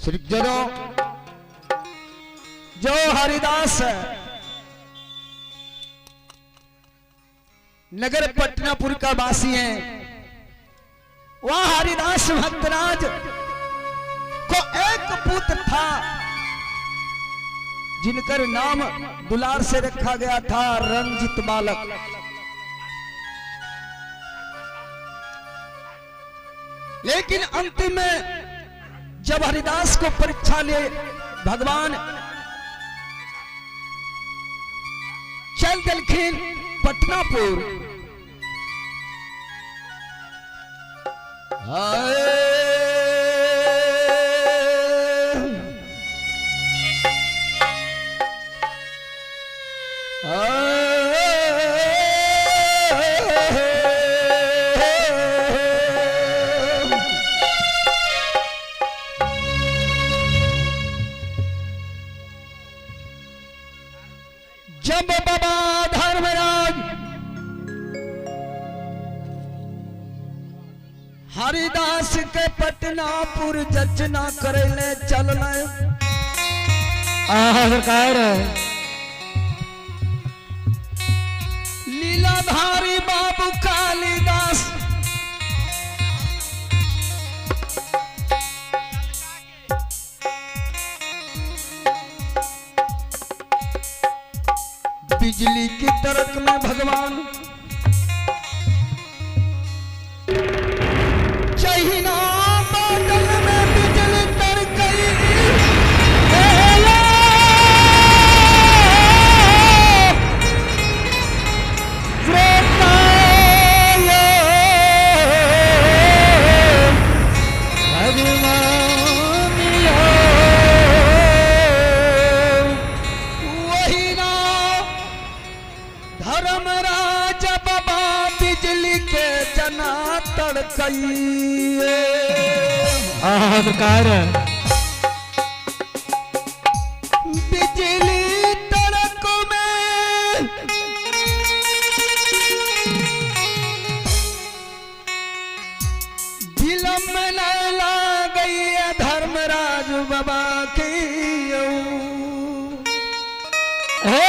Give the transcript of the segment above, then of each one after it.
श्री जरो जो हरिदास नगर पटनापुर का वासी है, वह हरिदास भक्तराज को एक पुत्र था जिनकर नाम दुलार से रखा गया था रंजित बालक। लेकिन अंतिम में जब हरिदास को परीक्षा ले भगवान चल दिलखिन पटनापुर, जब बाबा धर्मराज हरिदास के पटनापुर जचना करने चलने। आहा सरकार। लीलाधारी बाबू कालिदास बिजली की तरक में भगवान चहिना बादल में बिजली तरकई वही ना धर्मराज बाबा बिजली के जना तड़कई। आहा सरकार। बिजली तड़क में विलम्ब न गई धर्मराज बाबा की। हे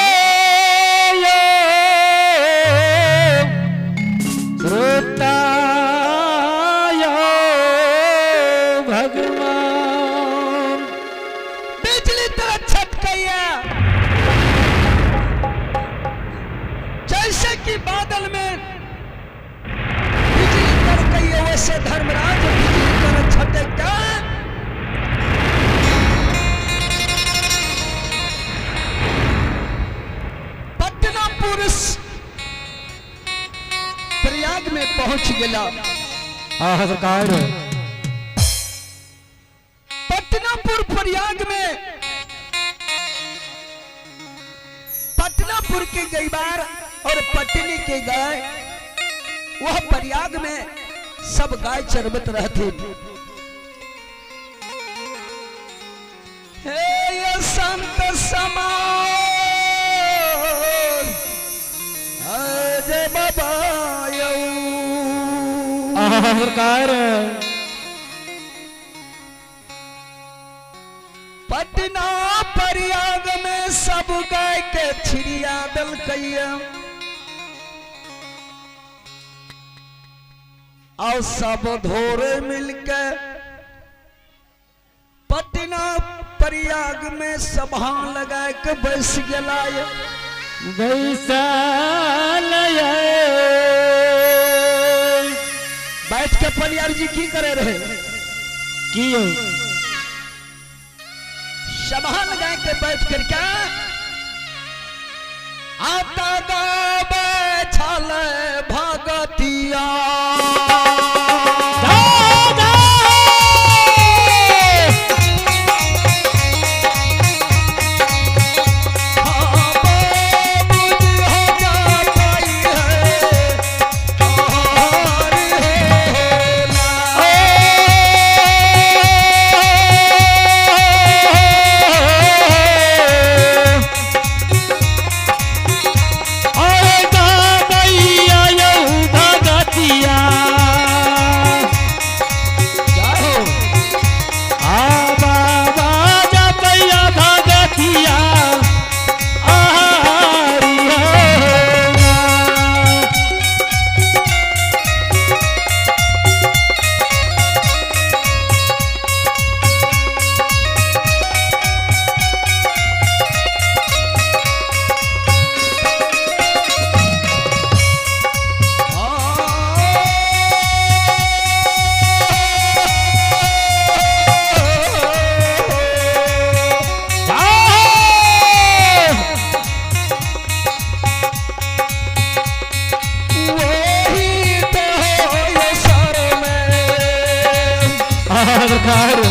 यो श्रोता यो भगवान। बिजली तरह छट गई है जैसे कि बादल में बिजली तड़क गई है, वैसे धर्मराज बिजली तरह छटेगा। पटनापुर प्रयाग में पहुंच गया। आहा सरकार। पटनापुर प्रयाग में पटनापुर के गईबार और पटनी के गाय वह प्रयाग में सब गाय चरबत रहती। हे ये संत समाज जय बाबा यऊ। आहा सरकार। पटना प्रयाग में सब गाय के छिड़िया दल कैया और सब धोरे मिलके पटना प्रयाग में सभा लगा के बैस गला। बैसाल बैठ के परियार जी की करे रहे? की हो? सभा लगा के बैठ कर क्या आता गावे छल भगतिया। हाँ, बाबूजी हो जा पाई है, और होला। अरे गाबैया यौ भगतिया। सरकार।